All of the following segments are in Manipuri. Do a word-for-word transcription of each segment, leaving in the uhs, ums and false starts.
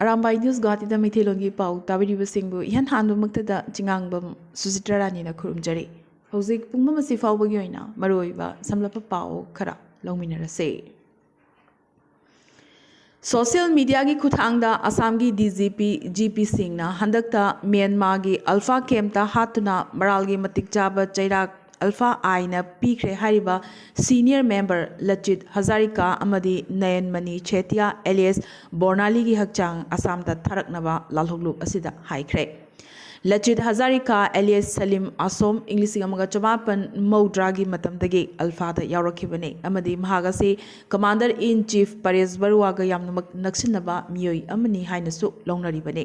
ꯑꯔꯥꯝꯕꯥꯏ ꯅ꯭ꯌꯨꯁ ꯒꯨꯋꯥꯍꯥꯇꯤꯗ ꯃꯩꯇꯩꯂꯣꯟꯒꯤ ꯄꯥꯎ ꯇꯥꯕꯤꯔꯤꯕꯁꯤꯡꯕꯨ ꯏꯍꯥꯟ ꯍꯥꯟꯕꯃꯛꯇꯗ ꯆꯤꯉꯥꯡꯕꯝ ꯁꯨꯖꯤꯇ꯭ꯔ ꯔꯥꯅꯤꯅ ꯈꯨꯔꯨꯝꯖꯔꯤ꯫ ꯍꯧꯖꯤꯛ ꯄꯨꯡ ꯑꯃꯁꯤ ꯐꯥꯎꯕꯒꯤ ꯑꯣꯏꯅ ꯃꯔꯨꯑꯣꯏꯕ ꯁꯝꯂꯞꯄ ꯄꯥꯎ ꯈꯔ ꯂꯧꯃꯤꯟꯅꯔꯁꯦ꯫ ꯁꯣꯁꯤꯌꯦꯜ ꯃꯤꯗꯤꯌꯥꯒꯤ ꯈꯨꯠꯊꯥꯡꯗ ꯑꯁꯥꯝꯒꯤ D G P G P ꯁꯤꯡꯅ ꯍꯟꯗꯛꯇ ꯃ꯭ꯌꯥꯟꯃꯥꯔꯒꯤ ꯑꯜꯐꯥ ꯀꯦꯝꯞꯇ ꯍꯥꯠꯇꯨꯅ ꯃꯔꯥꯜꯒꯤ ꯃꯇꯤꯛ ꯆꯥꯕ ꯆꯩꯔꯥꯛ ꯑꯜꯐꯥ ꯑꯥꯏꯅ ꯄꯤꯈ꯭ꯔꯦ ꯍꯥꯏꯔꯤꯕ ꯁꯤꯅꯤꯌꯔ ꯃꯦꯝꯕꯔ ꯂꯆꯤꯠ ꯍꯖꯥꯔꯤꯀꯥ ꯑꯃꯗꯤ ꯅꯌꯟꯃꯅꯤ ꯆꯦꯇꯤꯌꯥ ꯑꯦꯂꯤꯌꯥꯁ ꯕꯣꯔꯅꯥꯂꯤꯒꯤ ꯍꯛꯆꯥꯡ ꯑꯁꯥꯝꯗ ꯊꯥꯔꯛꯅꯕ ꯂꯥꯜꯍꯧꯂꯨꯞ ꯑꯁꯤꯗ ꯍꯥꯏꯈ꯭ꯔꯦ꯫ ꯂꯆꯤꯠ ꯍꯖꯥꯔꯤꯀꯥ ꯑꯦꯂꯤꯌꯥꯁ ꯁꯂꯤꯝ ꯑꯁꯣꯝ ꯏꯪ ꯂꯤꯁꯤꯡ ꯑꯃꯒ ꯆꯃꯥꯄꯟ ꯃꯧꯗ꯭ꯔꯥꯒꯤ ꯃꯇꯝꯗꯒꯤ ꯑꯜꯐꯥꯗ ꯌꯥꯎꯔꯛꯈꯤꯕꯅꯤ ꯑꯃꯗꯤ ꯃꯍꯥꯛ ꯑꯁꯤ ꯀꯃꯥꯟꯗꯔ ꯏꯟ ꯆꯤꯐ ꯄꯔꯦꯁ ꯕꯔꯨꯋꯥꯒ ꯌꯥꯝꯅꯃꯛ ꯅꯛꯁꯤꯟꯅꯕ ꯃꯤꯑꯣꯏ ꯑꯃꯅꯤ ꯍꯥꯏꯅꯁꯨ ꯂꯧꯅꯔꯤꯕꯅꯤ꯫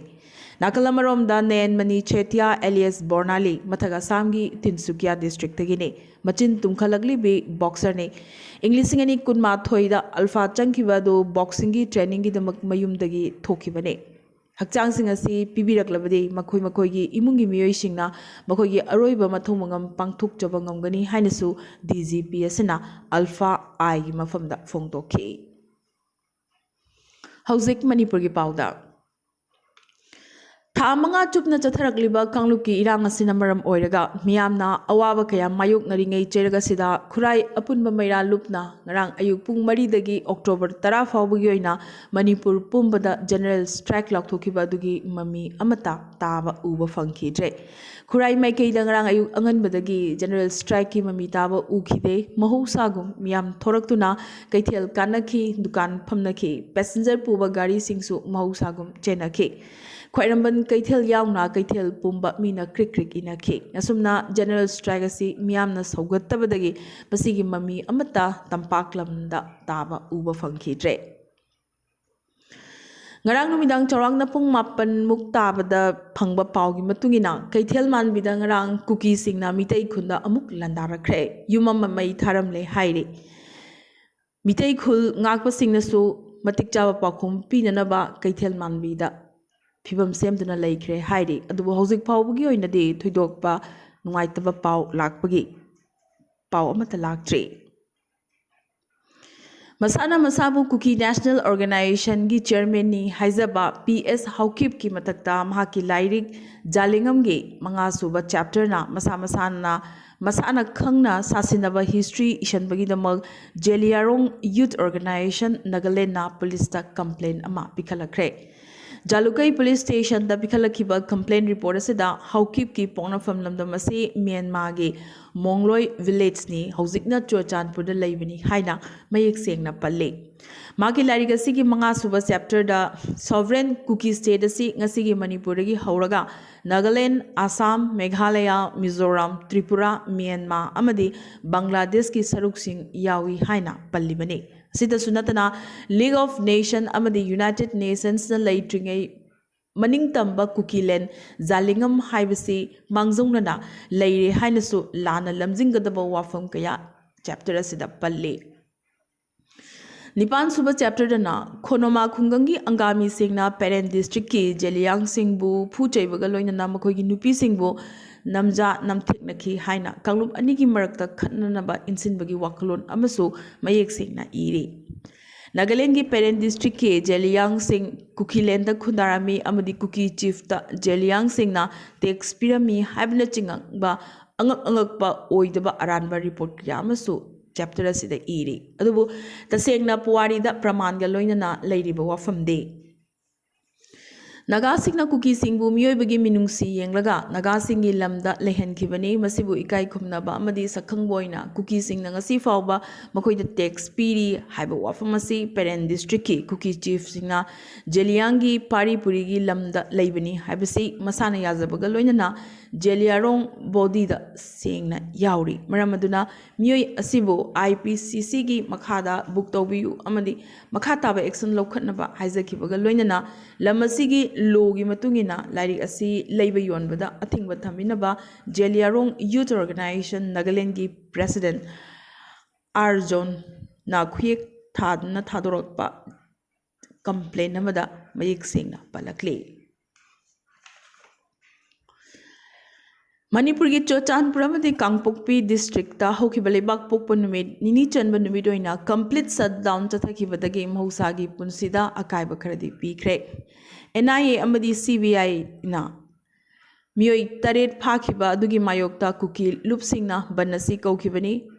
ꯅꯥꯀꯜ ꯑꯃꯔꯣꯝꯗ ꯅꯌꯟꯃꯅꯤ ꯆꯦꯇꯤꯌꯥ ꯑꯦꯂꯤꯌꯥꯁ ꯕꯣꯔꯅꯥꯂꯤ ꯃꯊꯛ ꯑꯁꯥꯝꯒꯤ ꯇꯤꯟꯁꯨꯀꯤꯌꯥ ꯗꯤꯁꯇ꯭ꯔꯤꯛꯇꯒꯤꯅꯤ꯫ ꯃꯆꯤꯟ ꯇꯨꯝꯈꯠꯂꯛꯂꯤꯕꯤ ꯕꯣꯛꯁꯔꯅꯤ꯫ ꯏꯪ ꯂꯤꯁꯤꯡ ꯑꯅꯤ ꯀꯨꯟꯃꯥꯊꯣꯏꯗ ꯑꯜꯐꯥ ꯆꯪꯈꯤꯕ ꯑꯗꯨ ꯕꯣꯛꯁꯤꯡꯒꯤ ꯇ꯭ꯔꯦꯅꯤꯡꯒꯤꯗꯃꯛ ꯃꯌꯨꯝꯗꯒꯤ ꯊꯣꯛꯈꯤꯕꯅꯤ꯫ ꯍꯛꯆꯥꯡꯁꯤꯡ ꯑꯁꯤ ꯄꯤꯕꯤꯔꯛꯂꯕꯗꯤ ꯃꯈꯣꯏ ꯃꯈꯣꯏꯒꯤ ꯏꯃꯨꯡꯒꯤ ꯃꯤꯑꯣꯏꯁꯤꯡꯅ ꯃꯈꯣꯏꯒꯤ ꯑꯔꯣꯏꯕ ꯃꯊꯧ ꯃꯉꯝ ꯄꯥꯡꯊꯣꯛꯆꯕ ꯉꯝꯒꯅꯤ ꯍꯥꯏꯅꯁꯨ ꯗꯤ ꯖꯤ ꯄꯤ ꯑꯁꯤꯅ ꯑꯜꯐꯥ ꯑꯥꯏꯒꯤ ꯃꯐꯝꯗ ꯐꯣꯡꯗꯣꯛꯈꯤ꯫ ꯍꯧꯖꯤꯛ ꯃꯅꯤꯄꯨꯔꯒꯤ ꯄꯥꯎꯗ꯫ ꯊꯥ ꯃꯉꯥ ꯆꯨꯞꯅ ꯆꯠꯊꯔꯛꯂꯤꯕ ꯀꯥꯡꯂꯨꯞꯀꯤ ꯏꯔꯥꯡ ꯑꯁꯤꯅ ꯃꯔꯝ ꯑꯣꯏꯔꯒ ꯃꯤꯌꯥꯝꯅ ꯑꯋꯥꯕ ꯀꯌꯥ ꯃꯥꯌꯣꯛꯅꯔꯤꯉꯩ ꯆꯩꯔꯛ ꯑꯁꯤꯗ ꯈꯨꯔꯥꯏ ꯑꯄꯨꯟꯕ ꯃꯩꯔꯥ ꯂꯨꯞꯅ ꯉꯔꯥꯡ ꯑꯌꯨꯛ ꯄꯨꯡ ꯃꯔꯤꯗꯒꯤ ꯑꯣꯛꯇꯣꯕꯔ ꯇꯔꯥ ꯐꯥꯎꯕꯒꯤ ꯑꯣꯏꯅ ꯃꯅꯤꯄꯨꯔ ꯄꯨꯝꯕꯗ ꯖꯦꯅꯔꯦꯜ ꯁ꯭ꯇ꯭ꯔꯥꯏꯛ ꯂꯥꯎꯊꯣꯛꯈꯤꯕ ꯑꯗꯨꯒꯤ ꯃꯃꯤ ꯑꯃꯠꯇ ꯇꯥꯕ ꯎꯕ ꯐꯪꯈꯤꯗ꯭ꯔꯦ꯫ ꯈꯨꯔꯥꯏ ꯃꯥꯏꯀꯩꯗ ꯉꯔꯥꯡ ꯑꯌꯨꯛ ꯑꯉꯟꯕꯗꯒꯤ ꯖꯦꯅꯔꯦꯜ ꯁ꯭ꯇ꯭ꯔꯥꯏꯛꯀꯤ ꯃꯃꯤ ꯇꯥꯕ ꯎꯈꯤꯗꯦ꯫ ꯃꯍꯧꯁꯥꯒꯨꯝ ꯃꯤꯌꯥꯝ ꯊꯣꯔꯛꯇꯨꯅ ꯀꯩꯊꯦꯜ ꯀꯥꯅꯈꯤ, ꯗꯨꯀꯥꯟ ꯐꯝꯅꯈꯤ, ꯄꯦꯁꯦꯟꯖꯔ ꯄꯨꯕ ꯒꯥꯔꯤꯁꯤꯡꯁꯨ ꯃꯍꯧꯁꯥꯒꯨꯝ ꯆꯦꯟꯅꯈꯤ꯫ ꯈ꯭ꯋꯥꯏꯔꯝꯕꯟ ꯀꯩꯊꯦꯜ ꯌꯥꯎꯅ ꯀꯩꯊꯦꯜ ꯄꯨꯝꯕ ꯃꯤꯅ ꯀ꯭ꯔꯤꯛ ꯀ꯭ꯔꯤꯛ ꯏꯟꯅꯈꯤ꯫ ꯑꯁꯨꯝꯅ ꯖꯦꯅꯔꯦꯜ ꯁ꯭ꯇ꯭ꯔꯥꯏꯛ ꯑꯁꯤ ꯃꯤꯌꯥꯝꯅ ꯁꯧꯒꯠꯇꯕꯗꯒꯤ ꯃꯁꯤꯒꯤ ꯃꯃꯤ ꯑꯃꯠꯇ ꯇꯝꯄꯥꯛ ꯂꯝꯗ ꯇꯥꯕ ꯎꯕ ꯐꯪꯈꯤꯗ꯭ꯔꯦ꯫ ꯉꯔꯥꯡ ꯅꯨꯃꯤꯗꯥꯡ ꯆꯥꯎꯔꯥꯛꯅ ꯄꯨꯡ ꯃꯥꯄꯟ ꯃꯨꯛ ꯇꯥꯕꯗ ꯐꯪꯕ ꯄꯥꯎꯒꯤ ꯃꯇꯨꯡ ꯏꯟꯅ, ꯀꯩꯊꯦꯜ ꯃꯥꯟꯕꯤꯗ ꯉꯔꯥꯡ ꯀꯨꯀꯤꯁꯤꯡꯅ ꯃꯤꯇꯩ ꯈꯨꯟꯗ ꯑꯃꯨꯛ ꯂꯥꯟꯗꯥꯔꯛꯈ꯭ꯔꯦ꯫ ꯌꯨꯝ ꯑꯃ ꯃꯩ ꯊꯥꯔꯝꯂꯦ ꯍꯥꯏꯔꯤ꯫ ꯃꯤꯇꯩ ꯈꯨꯜ ꯉꯥꯛꯄꯁꯤꯡꯅꯁꯨ ꯃꯇꯤꯛ ꯆꯥꯕ ꯄꯥꯎꯈꯨꯝ ꯄꯤꯅꯅꯕ ꯀꯩꯊꯦꯜ ꯃꯥꯟꯕꯤꯗ ꯐꯤꯕꯝ ꯁꯦꯝꯗꯨꯅ ꯂꯩꯈ꯭ꯔꯦ ꯍꯥꯏꯔꯤ꯫ ꯑꯗꯨꯕꯨ ꯍꯧꯖꯤꯛ ꯐꯥꯎꯕꯒꯤ ꯑꯣꯏꯅꯗꯤ ꯊꯣꯏꯗꯣꯛꯄ ꯅꯨꯡꯉꯥꯏꯇꯕ ꯄꯥꯎ ꯂꯥꯛꯄꯒꯤ ꯄꯥꯎ ꯑꯃꯠꯇ ꯂꯥꯛꯇ꯭ꯔꯤ꯫ ꯃꯁꯥꯅ ꯃꯁꯥꯕꯨ ꯀꯨꯀꯤ ꯅꯦꯁꯅꯦꯜ ꯑꯣꯔꯒꯅꯥꯏꯖꯦꯁꯟꯒꯤ ꯆꯤꯌꯔꯃꯦꯟꯅꯤ ꯍꯥꯏꯖꯕ ꯄꯤ ꯑꯦꯁ ꯍꯥꯎꯀꯤꯞꯀꯤ ꯃꯊꯛꯇ ꯃꯍꯥꯛꯀꯤ ꯂꯥꯏꯔꯤꯛ ꯖꯥꯂꯤꯉꯝꯒꯤ ꯃꯉꯥꯁꯨꯕ ꯆꯦꯞꯇꯔꯅ ꯃꯁꯥ ꯃꯁꯥꯅ ꯃꯁꯥꯅ ꯈꯪꯅ ꯁꯥꯁꯤꯟꯅꯕ ꯍꯤꯁꯇ꯭ꯔꯤ ꯏꯁꯟꯕꯒꯤꯗꯃꯛ ꯖꯦꯂꯤꯌꯥꯔꯣꯡ ꯌꯨꯠ ꯑꯣꯔꯒꯅꯥꯏꯖꯦꯁꯟ ꯅꯥꯒꯥꯂꯦꯟꯅ ꯄꯨꯂꯤꯁꯇ ꯀꯝꯄ꯭ꯂꯦꯟ ꯑꯃ ꯄꯤꯈꯠꯂꯛꯈ꯭ꯔꯦ꯫ ꯖꯥꯂꯨꯀꯩ ꯄꯨꯂꯤꯁ ꯁ꯭ꯇꯦꯁꯟꯗ ꯄꯤꯈꯠꯂꯛꯈꯤꯕ ꯀꯝꯄ꯭ꯂꯦꯟ ꯔꯤꯄꯣꯔꯠ ꯑꯁꯤꯗ ꯍꯥꯎꯀꯤꯞꯀꯤ ꯄꯣꯛꯅꯐꯝ ꯂꯝꯗꯝ ꯑꯁꯤ ꯃ꯭ꯌꯥꯟꯃꯥꯔꯒꯤ ꯃꯣꯡꯂꯣꯏ ꯚꯤꯂꯦꯖꯅꯤ, ꯍꯧꯖꯤꯛꯅ ꯆꯨꯔꯆꯥꯟꯄꯨꯔꯗ ꯂꯩꯕꯅꯤ ꯍꯥꯏꯅ ꯃꯌꯦꯛ ꯁꯦꯡꯅ ꯄꯜꯂꯤ꯫ ꯃꯥꯒꯤ ꯂꯥꯏꯔꯤꯛ ꯑꯁꯤꯒꯤ ꯃꯉꯥꯁꯨꯕ ꯆꯦꯞꯇꯔꯗ ꯁꯣꯚꯔꯦꯟ ꯀꯨꯀꯤ ꯁ꯭ꯇꯦꯠ ꯑꯁꯤ ꯉꯁꯤꯒꯤ ꯃꯅꯤꯄꯨꯔꯗꯒꯤ ꯍꯧꯔꯒ ꯅꯥꯒꯥꯂꯦꯟ, ꯑꯁꯥꯝ, ꯃꯦꯘꯥꯂꯌꯥ, ꯃꯤꯖꯣꯔꯥꯝ, ꯇ꯭ꯔꯤꯄꯨꯔꯥ, ꯃ꯭ꯌꯥꯟꯃꯥꯔ ꯑꯃꯗꯤ ꯕꯪꯒ꯭ꯂꯥꯗꯦꯁꯀꯤ ꯁꯔꯨꯛꯁꯤꯡ ꯌꯥꯎꯏ ꯍꯥꯏꯅ ꯄꯜꯂꯤꯕꯅꯤ꯫ ꯑꯁꯤꯇꯁꯨ ꯅꯠꯇꯅ ꯂꯤꯒ ꯑꯣꯐ ꯅꯦꯁꯟ ꯑꯃꯗꯤ ꯌꯨꯅꯥꯏꯇꯦꯗ ꯅꯦꯁꯟꯁꯅ ꯂꯩꯇ꯭ꯔꯤꯉꯩ ꯃꯅꯤꯡꯇꯝꯕ ꯀꯨꯀꯤꯂꯦꯟ ꯖꯥꯂꯤꯉꯝ ꯍꯥꯏꯕꯁꯤ ꯃꯥꯡꯖꯧꯅꯅ ꯂꯩꯔꯦ ꯍꯥꯏꯅꯁꯨ ꯂꯥꯟꯅ ꯂꯝꯖꯤꯡꯒꯗꯕ ꯋꯥꯐꯝ ꯀꯌꯥ ꯆꯦꯞꯇꯔ ꯑꯁꯤꯗ ꯄꯜꯂꯤ꯫ ꯅꯤꯄꯥꯟ ꯁꯨꯕ ꯆꯦꯞꯇꯔꯗꯅ ꯈꯣꯅꯣꯃꯥ ꯈꯨꯡꯒꯪꯒꯤ ꯑꯪꯒꯥꯃꯤꯁꯤꯡꯅ ꯄꯦꯔꯦꯟ ꯗꯤꯁꯇ꯭ꯔꯤꯛꯀꯤ ꯖꯦꯂꯤꯌꯥꯡꯁꯤꯡꯕꯨ ꯐꯨ ꯆꯩꯕꯒ ꯂꯣꯏꯅꯅ ꯃꯈꯣꯏꯒꯤ ꯅꯨꯄꯤꯁꯤꯡꯕꯨ ꯅꯝꯖꯥ ꯅꯝꯊꯦꯛꯅꯈꯤ ꯍꯥꯏꯅ ꯀꯥꯡꯂꯨꯞ ꯑꯅꯤꯒꯤ ꯃꯔꯛꯇ ꯈꯠꯅꯅꯕ ꯏꯟꯁꯤꯟꯕꯒꯤ ꯋꯥꯈꯜꯂꯣꯟ ꯑꯃꯁꯨ ꯃꯌꯦꯛ ꯁꯦꯡꯅ ꯏꯔꯤ꯫ ꯅꯥꯒꯥꯂꯦꯟꯒꯤ ꯄꯦꯔꯦꯟ ꯗꯤꯁꯇ꯭ꯔꯤꯛꯀꯤ ꯖꯦꯂꯤꯌꯥꯡꯁꯤꯡ ꯀꯨꯀꯤꯂꯦꯟꯗ ꯈꯨꯟꯗꯥꯔꯝꯃꯤ ꯑꯃꯗꯤ ꯀꯨꯀꯤ ꯆꯤꯐꯇ ꯖꯦꯂꯤꯌꯥꯡꯁꯤꯡꯅ ꯇꯦꯛꯁ ꯄꯤꯔꯝꯃꯤ ꯍꯥꯏꯕꯅꯆꯤꯡꯕ ꯑꯉꯛ ꯑꯉꯛꯄ ꯑꯣꯏꯗꯕ ꯑꯔꯥꯟꯕ ꯔꯤꯄꯣꯔꯠ ꯀꯌꯥ ꯑꯃꯁꯨ ꯆꯦꯞꯇꯔ ꯑꯁꯤꯗ ꯏꯔꯤ꯫ ꯑꯗꯨꯕꯨ ꯇꯁꯦꯡꯅ ꯄꯨꯋꯥꯔꯤꯗ ꯄ꯭ꯔꯃꯥꯟꯒ ꯂꯣꯏꯅꯅ ꯂꯩꯔꯤꯕ ꯋꯥꯐꯝꯗꯤ ꯅꯥꯒꯥꯁꯤꯡꯅ ꯀꯨꯀꯤꯁꯤꯡꯕꯨ ꯃꯤꯑꯣꯏꯕꯒꯤ ꯃꯤꯅꯨꯡꯁꯤ ꯌꯦꯡꯂꯒ ꯅꯥꯒꯥꯁꯤꯡꯒꯤ ꯂꯝꯗ ꯂꯩꯍꯟꯈꯤꯕꯅꯤ꯫ ꯃꯁꯤꯕꯨ ꯏꯀꯥꯏ ꯈꯨꯝꯅꯕ ꯑꯃꯗꯤ ꯁꯛꯈꯪꯕ ꯑꯣꯏꯅ ꯀꯨꯀꯤꯁꯤꯡꯅ ꯉꯁꯤ ꯐꯥꯎꯕ ꯃꯈꯣꯏꯗ ꯇꯦꯛꯁ ꯄꯤꯔꯤ ꯍꯥꯏꯕ ꯋꯥꯐꯝ ꯑꯁꯤ ꯄꯦꯔꯦꯟ ꯗꯤꯁꯇ꯭ꯔꯤꯛꯀꯤ ꯀꯨꯀꯤ ꯆꯤꯐꯁꯤꯡꯅ ꯖꯦꯂꯤꯌꯥꯡꯒꯤ ꯄꯥꯔꯤ ꯄꯨꯔꯤꯒꯤ ꯂꯝꯗ ꯂꯩꯕꯅꯤ ꯍꯥꯏꯕꯁꯤ ꯃꯁꯥꯅ ꯌꯥꯖꯕꯒ ꯂꯣꯏꯅꯅ ꯖꯦꯂꯤꯌꯥꯔꯣꯡ ꯕꯣꯗꯤꯗ ꯁꯦꯡꯅ ꯌꯥꯎꯔꯤ꯫ ꯃꯔꯝ ꯑꯗꯨꯅ ꯃꯤꯑꯣꯏ ꯑꯁꯤꯕꯨ ꯑꯥꯏ ꯄꯤ ꯁꯤ ꯁꯤꯒꯤ ꯃꯈꯥꯗ ꯕꯨꯛ ꯇꯧꯕꯤꯌꯨ ꯑꯃꯗꯤ ꯃꯈꯥ ꯇꯥꯕ ꯑꯦꯛꯁꯟ ꯂꯧꯈꯠꯅꯕ ꯍꯥꯏꯖꯈꯤꯕꯒ ꯂꯣꯏꯅꯅ ꯂꯝ ꯑꯁꯤꯒꯤ ꯂꯣꯒꯤ ꯃꯇꯨꯡ ꯏꯟꯅ ꯂꯥꯏꯔꯤꯛ ꯑꯁꯤ ꯂꯩꯕ ꯌꯣꯟꯕꯗ ꯑꯊꯤꯡꯕ ꯊꯝꯕꯤꯅꯕ ꯖꯦꯂꯤꯌꯥꯔꯣꯡ ꯌꯨꯠ ꯑꯣꯔꯒꯅꯥꯏꯖꯦꯁꯟ ꯅꯥꯒꯥꯂꯦꯟꯒꯤ ꯄ꯭ꯔꯦꯁꯤꯗꯦꯟ ꯑꯥꯔ ꯖꯣꯟꯅ ꯈꯨꯌꯦꯛ ꯊꯥꯗꯨꯅ ꯊꯥꯗꯣꯔꯛꯄ ꯀꯝꯄ꯭ꯂꯦꯟ ꯑꯃꯗ ꯃꯌꯦꯛ ꯁꯦꯡꯅ ꯄꯜꯂꯛꯂꯤ꯫ ꯃꯅꯤꯄꯨꯔꯒꯤ ꯆꯨꯔꯆꯥꯟꯄꯨꯔ ꯑꯃꯗꯤ ꯀꯥꯡꯄꯣꯛꯄꯤ ꯗꯤꯁꯇ꯭ꯔꯤꯛꯇ ꯍꯧꯈꯤꯕ ꯂꯩꯕꯥꯛ ꯄꯣꯛꯄ ꯅꯨꯃꯤꯠ ꯅꯤꯅꯤ ꯆꯟꯕ ꯅꯨꯃꯤꯠ ꯑꯣꯏꯅ complete shutdown ꯆꯠꯊꯈꯤꯕꯗꯒꯤ ꯃꯍꯧꯁꯥꯒꯤ ꯄꯨꯟꯁꯤꯗ ꯑꯀꯥꯏꯕ ꯈꯔꯗꯤ ꯄꯤꯈ꯭ꯔꯦ꯫ NIA ꯑꯃꯗꯤ CBIꯅ ꯃꯤꯑꯣꯏ ꯇꯔꯦꯠ ꯐꯥꯈꯤꯕ ꯑꯗꯨꯒꯤ ꯃꯥꯌꯣꯛꯇ ꯀꯨꯀꯤ ꯂꯨꯞꯁꯤꯡꯅ ꯕꯟ ꯑꯁꯤ ꯀꯧꯈꯤꯕꯅꯤ꯫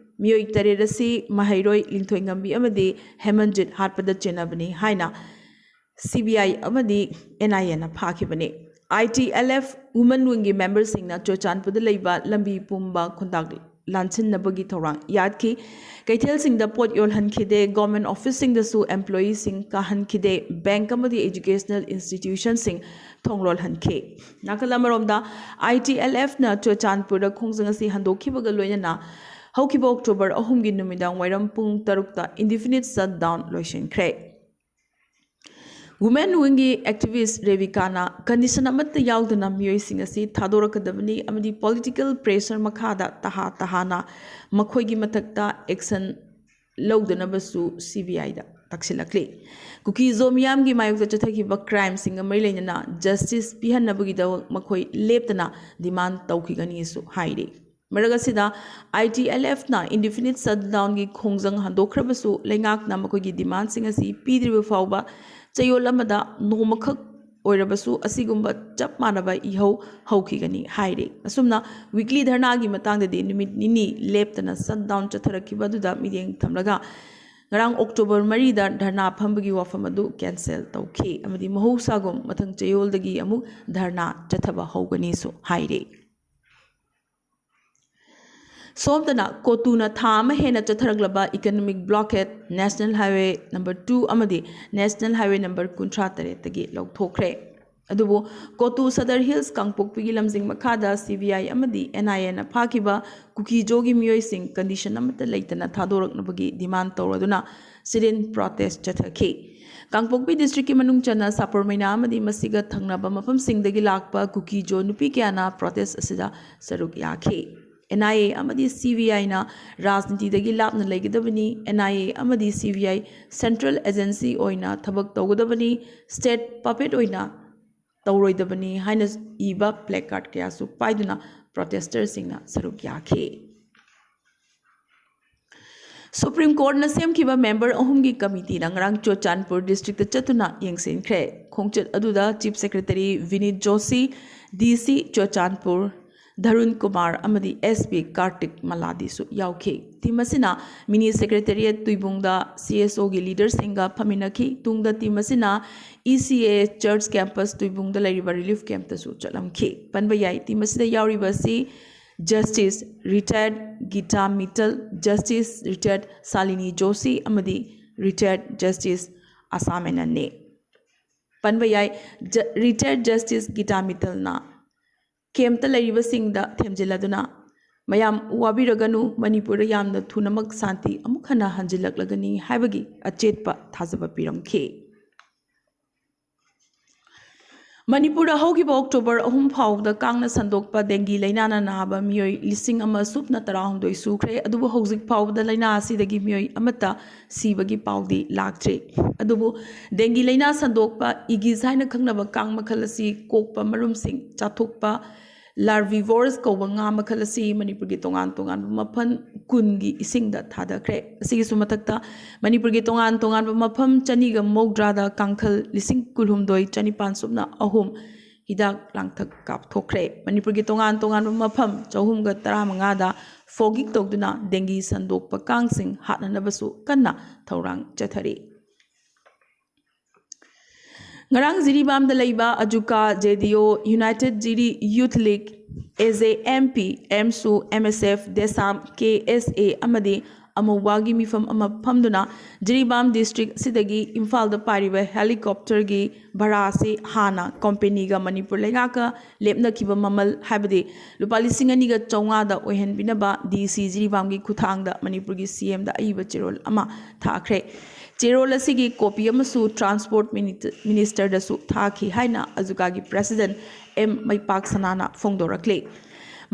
ꯃꯤꯑꯣꯏ ꯇꯔꯦꯠ ꯑꯁꯤ ꯃꯍꯩꯔꯣꯏ ꯂꯤꯟꯊꯣꯏꯉꯝꯕꯤ ꯑꯃꯗꯤ ꯍꯦꯃꯟꯖꯤꯠ ꯍꯥꯠꯄꯗ ꯆꯦꯟꯅꯕꯅꯤ ꯍꯥꯏꯅ CBI ꯑꯃꯗꯤ NIAꯅ ꯐꯥꯈꯤꯕꯅꯤ꯫ ITLF Women Wingꯒꯤ memberꯁꯤꯡꯅ ꯆꯨꯔꯆꯥꯟꯄꯨꯔꯗ ꯂꯩꯕ ꯂꯝꯕꯤ ꯄꯨꯝꯕ ꯈꯨꯟꯇꯥꯛ ꯂꯥꯟꯁꯤꯟꯅꯕꯒꯤ ꯊꯧꯔꯥꯡ ꯌꯥꯠꯈꯤ꯫ ꯀꯩꯊꯦꯜꯁꯤꯡꯗ ꯄꯣꯠ ꯌꯣꯜꯍꯟꯈꯤꯗꯦ, government officeꯁꯤꯡꯗꯁꯨ employeeꯁꯤꯡ ꯀꯥꯍꯟꯈꯤꯗꯦ, bank ꯑꯃꯗꯤ educational institutionꯁꯤꯡ ꯊꯣꯡ ꯂꯣꯜꯍꯟꯈꯤ꯫ ꯅꯥꯀꯜ ꯑꯃꯔꯣꯝꯗ, ITLFꯅ ꯆꯨꯔꯆꯥꯟꯄꯨꯔꯗ ꯈꯣꯡꯖꯪ ꯑꯁꯤ ꯍꯟꯗꯣꯛꯈꯤꯕꯒ ꯂꯣꯏꯅꯅ ꯍꯧꯈꯤꯕ October ꯑꯍꯨꯝꯒꯤ ꯅꯨꯃꯤꯗꯥꯡ ꯋꯥꯏꯔꯝ ꯄꯨꯡ ꯇꯔꯨꯛꯇ indefinite shutdown ꯂꯣꯏꯁꯤꯟꯈ꯭ꯔꯦ꯫ Women Wingꯒꯤ activist ꯔꯦꯕꯤꯀꯥꯅ condition ꯑꯃꯠꯇ ꯌꯥꯎꯗꯅ ꯃꯤꯑꯣꯏꯁꯤꯡ ꯑꯁꯤ ꯊꯥꯗꯣꯔꯛꯀꯗꯕꯅꯤ ꯑꯃꯗꯤ political pressure ꯃꯈꯥꯗ ꯇꯍꯥ ꯇꯍꯥꯅ ꯃꯈꯣꯏꯒꯤ ꯃꯊꯛꯇ action ꯂꯧꯗꯅꯕꯁꯨ CBIꯗ ꯇꯛꯁꯤꯜꯂꯛꯂꯤ꯫ ꯀꯨꯀꯤ-ꯖꯣ ꯃꯤꯌꯥꯝꯒꯤ ꯃꯥꯌꯣꯛꯇ ꯆꯠꯊꯈꯤꯕ crimeꯁꯤꯡꯒ ꯃꯔꯤ ꯂꯩꯅꯅ justice ꯄꯤꯍꯟꯅꯕꯒꯤꯗꯃꯛ ꯃꯈꯣꯏ ꯂꯦꯞꯇꯅ demand ꯇꯧꯈꯤꯒꯅꯤꯁꯨ ꯍꯥꯏꯔꯤ꯫ ꯃꯔꯛ ꯑꯁꯤꯗ, ITLFꯅ indefinite shutdownꯒꯤ ꯈꯣꯡꯖꯪ ꯍꯟꯗꯣꯛꯈ꯭ꯔꯕꯁꯨ, ꯂꯩꯉꯥꯛꯅ ꯃꯈꯣꯏꯒꯤ demandꯁꯤꯡ ꯑꯁꯤ ꯄꯤꯗ꯭ꯔꯤꯕ ꯐꯥꯎꯕ ꯆꯌꯣꯜ ꯑꯃꯗ ꯅꯣꯡꯃꯈꯛ ꯑꯣꯏꯔꯕꯁꯨ ꯑꯁꯤꯒꯨꯝꯕ ꯆꯞ ꯃꯥꯟꯅꯕ ꯏꯍꯧ ꯍꯧꯈꯤꯒꯅꯤ ꯍꯥꯏꯔꯤ꯫ ꯑꯁꯨꯝꯅ weekly ꯙꯔꯅꯥꯒꯤ ꯃꯇꯥꯡꯗꯗꯤ ꯅꯨꯃꯤꯠ ꯅꯤꯅꯤ ꯂꯦꯞꯇꯅ shutdown ꯆꯠꯊꯔꯛꯈꯤꯕ ꯑꯗꯨꯗ ꯃꯤꯠꯌꯦꯡ ꯊꯝꯂꯒ, ꯉꯔꯥꯡ October ꯃꯔꯤꯗ ꯙꯔꯅꯥ ꯐꯝꯕꯒꯤ ꯋꯥꯐꯝ ꯑꯗꯨ cancel ꯇꯧꯈꯤ ꯑꯃꯗꯤ ꯃꯍꯧꯁꯥꯒꯨꯝ ꯃꯊꯪ ꯆꯌꯣꯜꯗꯒꯤ ꯑꯃꯨꯛ ꯙꯔꯅꯥ ꯆꯠꯊꯕ ꯍꯧꯒꯅꯤꯁꯨ ꯍꯥꯏꯔꯤ꯫ ꯁꯣꯝꯗꯅ ꯀꯣꯇꯨꯅ ꯊꯥ ꯑꯃ ꯍꯦꯟꯅ ꯆꯠꯊꯔꯛꯂꯕ economic blockade National Highway number two ꯑꯃꯗꯤ National Highway number ꯀꯨꯟꯊ꯭ꯔꯥ ꯇꯔꯦꯠꯇꯒꯤ ꯂꯧꯊꯣꯛꯈ꯭ꯔꯦ꯫ ꯑꯗꯨꯕꯨ ꯀꯣꯇꯨ ꯁꯗꯔ ꯍꯤꯜꯁ ꯀꯥꯡꯄꯣꯛꯄꯤꯒꯤ ꯂꯝꯖꯤꯡ ꯃꯈꯥꯗ CBI ꯑꯃꯗꯤ NIAꯅ ꯐꯥꯈꯤꯕ ꯀꯨꯀꯤ-ꯖꯣꯒꯤ ꯃꯤꯑꯣꯏꯁꯤꯡ condition ꯑꯃꯠꯇ ꯂꯩꯇꯅ ꯊꯥꯗꯣꯔꯛꯅꯕꯒꯤ demand ꯇꯧꯔꯗꯨꯅ sit-in protest ꯆꯠꯊꯈꯤ꯫ ꯀꯥꯡꯄꯣꯛꯄꯤ districtꯀꯤ ꯃꯅꯨꯡ ꯆꯟꯅ ꯁꯥꯄꯨꯔ ꯃꯩꯅꯥ ꯑꯃꯗꯤ ꯃꯁꯤꯒ ꯊꯪꯅꯕ ꯃꯐꯝꯁꯤꯡꯗꯒꯤ ꯂꯥꯛꯄ ꯀꯨꯀꯤ-ꯖꯣ ꯅꯨꯄꯤ ꯀꯌꯥꯅ protest ꯑꯁꯤꯗ ꯁꯔꯨꯛ ꯌꯥꯈꯤ꯫ NIA ꯑꯃꯗꯤ CBIꯅ ꯔꯥꯖꯅꯤꯇꯤꯗꯒꯤ ꯂꯥꯞꯅ ꯂꯩꯒꯗꯕꯅꯤ, NIA ꯑꯃꯗꯤ CBI central agency ꯑꯣꯏꯅ ꯊꯕꯛ ꯇꯧꯒꯗꯕꯅꯤ, state puppet ꯑꯣꯏꯅ ꯇꯧꯔꯣꯏꯗꯕꯅꯤ ꯍꯥꯏꯅ ꯏꯕ placard ꯀꯌꯥꯁꯨ ꯄꯥꯏꯗꯨꯅ ꯄ꯭ꯔꯣꯇꯦꯁꯇꯔꯁꯤꯡꯅ ꯁꯔꯨꯛ ꯌꯥꯈꯤ꯫ ꯁꯨꯄ꯭ꯔꯤꯝ ꯀꯣꯔꯠꯅ ꯁꯦꯝꯈꯤꯕ ꯃꯦꯝꯕꯔ ꯑꯍꯨꯝꯒꯤ ꯀꯃꯤꯇꯤꯅ ꯉꯔꯥꯡ ꯆꯨꯔꯆꯥꯟꯄꯨꯔ ꯗꯤꯁꯇ꯭ꯔꯤꯛꯇ ꯆꯠꯇꯨꯅ ꯌꯦꯡꯁꯤꯟꯈ꯭ꯔꯦ꯫ ꯈꯣꯡꯆꯠ ꯑꯗꯨꯗ ꯆꯤꯐ ꯁꯦꯀ꯭ꯔꯦꯇꯔꯤ ꯚꯤꯅꯤꯠ ꯖꯣꯁꯤ, ꯗꯤ ꯁꯤ ꯆꯨꯔꯆꯥꯟꯄꯨꯔ, ꯙꯔꯨꯟ ꯀꯨꯃꯥꯔ ꯑꯃꯗꯤ ꯑꯦꯁ ꯄꯤ ꯀꯥꯔꯇꯤꯛ ꯃꯂꯥꯗꯤꯁꯨ ꯌꯥꯎꯈꯤ꯫ ꯇꯤꯝ ꯑꯁꯤꯅ ꯃꯤꯅꯤ ꯁꯦꯀ꯭ꯔꯦꯇꯔꯤꯌꯦꯠ ꯇꯨꯏꯕꯨꯡꯗ ꯁꯤ ꯑꯦꯁ ꯑꯣꯒꯤ ꯂꯤꯗꯔꯁꯤꯡꯒ ꯐꯝꯃꯤꯟꯅꯈꯤ꯫ ꯇꯨꯡꯗ ꯇꯤꯝ ꯑꯁꯤꯅ ꯏ ꯁꯤ ꯑꯦ ꯆꯔꯆ ꯀꯦꯝꯄꯁ ꯇꯨꯏꯕꯨꯡꯗ ꯂꯩꯔꯤꯕ ꯔꯤꯂꯤꯐ ꯀꯦꯝꯞꯇꯁꯨ ꯆꯠꯂꯝꯈꯤ꯫ ꯄꯟꯕ ꯌꯥꯏ, ꯇꯤꯝ ꯑꯁꯤꯗ ꯌꯥꯎꯔꯤꯕ ꯑꯁꯤ ꯖꯁꯇꯤꯁ ꯔꯤꯇꯥꯌꯔꯗ ꯒꯤꯇꯥ ꯃꯤꯇꯜ, ꯖꯁꯇꯤꯁ ꯔꯤꯇꯥꯌꯔꯗ ꯁꯥꯂꯤꯅꯤ ꯖꯣꯁꯤ ꯑꯃꯗꯤ ꯔꯤꯇꯥꯌꯔꯗ ꯖꯁꯇꯤꯁ ꯑꯁꯥ ꯃꯦꯅꯟꯅꯤ꯫ ꯄꯟꯕ ꯌꯥꯏ, ꯖ-, ꯔꯤꯇꯥꯌꯔꯗ ꯖꯁꯇꯤꯁ ꯒꯤꯇꯥ ꯃꯤꯇꯜꯅ ꯀꯦꯝꯞꯇ ꯂꯩꯔꯤꯕꯁꯤꯡꯗ ꯊꯦꯝꯖꯤꯜꯂꯗꯨꯅ, "ꯃꯌꯥꯝ ꯋꯥꯕꯤꯔꯒꯅꯨ, ꯃꯅꯤꯄꯨꯔꯗ ꯌꯥꯝꯅ ꯊꯨꯅꯃꯛ ꯁꯥꯟꯇꯤ ꯑꯃꯨꯛ ꯍꯟꯅ ꯍꯟꯖꯤꯜꯂꯛꯂꯒꯅꯤ" ꯍꯥꯏꯕꯒꯤ ꯑꯆꯦꯠꯄ ꯊꯥꯖꯕ ꯄꯤꯔꯝꯈꯤ꯫ ꯃꯅꯤꯄꯨꯔꯗ ꯍꯧꯈꯤꯕ ꯑꯣꯛꯇꯣꯕꯔ ꯑꯍꯨꯝ ꯐꯥꯎꯕꯗ ꯀꯥꯡꯅ ꯁꯟꯗꯣꯛꯄ ꯗꯦꯡꯒꯤ ꯂꯥꯏꯅꯥꯅ ꯅꯥꯕ ꯃꯤꯑꯣꯏ ꯂꯤꯁꯤꯡ ꯑꯃ ꯁꯨꯞꯅ ꯇꯔꯥꯍꯨꯝꯗꯣꯏ ꯁꯨꯈ꯭ꯔꯦ꯫ ꯑꯗꯨꯕꯨ ꯍꯧꯖꯤꯛ ꯐꯥꯎꯕꯗ ꯂꯥꯏꯅꯥ ꯑꯁꯤꯗꯒꯤ ꯃꯤꯑꯣꯏ ꯑꯃꯠꯇ ꯁꯤꯕꯒꯤ ꯄꯥꯎꯗꯤ ꯂꯥꯛꯇ꯭ꯔꯤ꯫ ꯑꯗꯨꯕꯨ ꯗꯦꯡꯒꯤ ꯂꯥꯏꯅꯥ ꯁꯟꯗꯣꯛꯄ ꯏꯒꯤꯁ ꯍꯥꯏꯅ ꯈꯪꯅꯕ ꯀꯥꯡ ꯃꯈꯜ ꯑꯁꯤ ꯀꯣꯛꯄ ꯃꯔꯨꯝꯁꯤꯡ ꯆꯥꯊꯣꯛꯄ ꯂꯥꯔꯚꯤꯚꯣꯔꯁ ꯀꯧꯕ ꯉꯥ ꯃꯈꯜ ꯑꯁꯤ ꯃꯅꯤꯄꯨꯔꯒꯤ ꯇꯣꯉꯥꯟ ꯇꯣꯉꯥꯟꯕ ꯃꯐꯝ ꯀꯨꯟꯒꯤ ꯏꯁꯤꯡꯗ ꯊꯥꯗꯈ꯭ꯔꯦ꯫ ꯑꯁꯤꯒꯤꯁꯨ ꯃꯊꯛꯇ ꯃꯅꯤꯄꯨꯔꯒꯤ ꯇꯣꯉꯥꯟ ꯇꯣꯉꯥꯟꯕ ꯃꯐꯝ ꯆꯅꯤꯒ ꯃꯧꯗ꯭ꯔꯥꯗ ꯀꯥꯡꯈꯜ ꯂꯤꯁꯤꯡ ꯀꯨꯟꯍꯨꯝꯗꯣꯏ ꯆꯅꯤꯄꯥꯟ ꯁꯨꯞꯅ ꯑꯍꯨꯝ ꯍꯤꯗꯥꯛ ꯂꯥꯡꯊꯛ ꯀꯥꯞꯊꯣꯛꯈ꯭ꯔꯦ꯫ ꯃꯅꯤꯄꯨꯔꯒꯤ ꯇꯣꯉꯥꯟ ꯇꯣꯉꯥꯟꯕ ꯃꯐꯝ ꯆꯍꯨꯝꯒ ꯇꯔꯥꯃꯉꯥꯗ ꯐꯣꯒꯤꯡ ꯇꯧꯗꯨꯅ ꯗꯦꯡꯒꯤ ꯁꯟꯗꯣꯛꯄ ꯀꯥꯡꯁꯤꯡ ꯍꯥꯠꯅꯅꯕꯁꯨ ꯀꯟꯅ ꯊꯧꯔꯥꯡ ꯆꯠꯊꯔꯤ꯫ ꯉꯔꯥꯡ ꯖꯤꯔꯤꯕꯥꯝꯗ ꯂꯩꯕ ꯑꯖꯨꯀꯥ, ꯖꯦ ꯗꯤ ꯑꯣ, ꯌꯨꯅꯥꯏꯇꯦꯗ ꯖꯤꯔꯤ ꯌꯨꯊ ꯂꯤꯒ, ꯑꯦ ꯖꯦ ꯑꯦꯝ ꯄꯤ, ꯑꯦꯝꯁꯨ, ꯑꯦꯝ ꯑꯦꯁ ꯑꯦꯐ, ꯗꯦꯁꯥꯝ, ꯀꯦ ꯑꯦꯁ ꯑꯦ ꯑꯃꯗꯤ ꯑꯃꯨꯕꯥꯒꯤ ꯃꯤꯐꯝ ꯑꯃ ꯐꯝꯗꯨꯅ ꯖꯤꯔꯤꯕꯥꯝ ꯗꯤꯁꯇ꯭ꯔꯤꯛ ꯑꯁꯤꯗꯒꯤ ꯏꯝꯐꯥꯜꯗ ꯄꯥꯏꯔꯤꯕ ꯍꯦꯂꯤꯀꯣꯞꯇꯔꯒꯤ ꯚꯔꯥ ꯑꯁꯤ ꯍꯥꯟꯅ ꯀꯣꯝꯄꯦꯅꯤꯒ ꯃꯅꯤꯄꯨꯔ ꯂꯩꯉꯥꯛꯀ ꯂꯦꯞꯅꯈꯤꯕ ꯃꯃꯜ, ꯍꯥꯏꯕꯗꯤ ꯂꯨꯄꯥ ꯂꯤꯁꯤꯡ ꯑꯅꯤꯒ ꯆꯥꯝꯃꯉꯥꯗ ꯑꯣꯏꯍꯟꯕꯤꯅꯕ ꯗꯤ ꯁꯤ ꯖꯤꯔꯤꯕꯥꯝꯒꯤ ꯈꯨꯠꯊꯥꯡꯗ ꯃꯅꯤꯄꯨꯔꯒꯤ ꯁꯤ ꯑꯦꯝꯗ ꯑꯏꯕ ꯆꯦꯔꯣꯜ ꯑꯃ ꯊꯥꯈ꯭ꯔꯦ꯫ ꯆꯦꯔꯣꯜ ꯑꯁꯤꯒꯤ ꯀꯣꯄꯤ ꯑꯃꯁꯨ ꯇ꯭ꯔꯥꯟꯁꯄꯣꯔꯠ ꯃꯤꯅꯤ-, ꯃꯤꯅꯤꯁꯇꯔꯗꯁꯨ ꯊꯥꯈꯤ ꯍꯥꯏꯅ ꯑꯖꯨꯀꯥꯒꯤ ꯄ꯭ꯔꯦꯁꯤꯗꯦꯟꯠ ꯑꯦꯝ ꯃꯩꯄꯥꯛ ꯁꯅꯥꯅ ꯐꯣꯡꯗꯣꯔꯛꯂꯤ꯫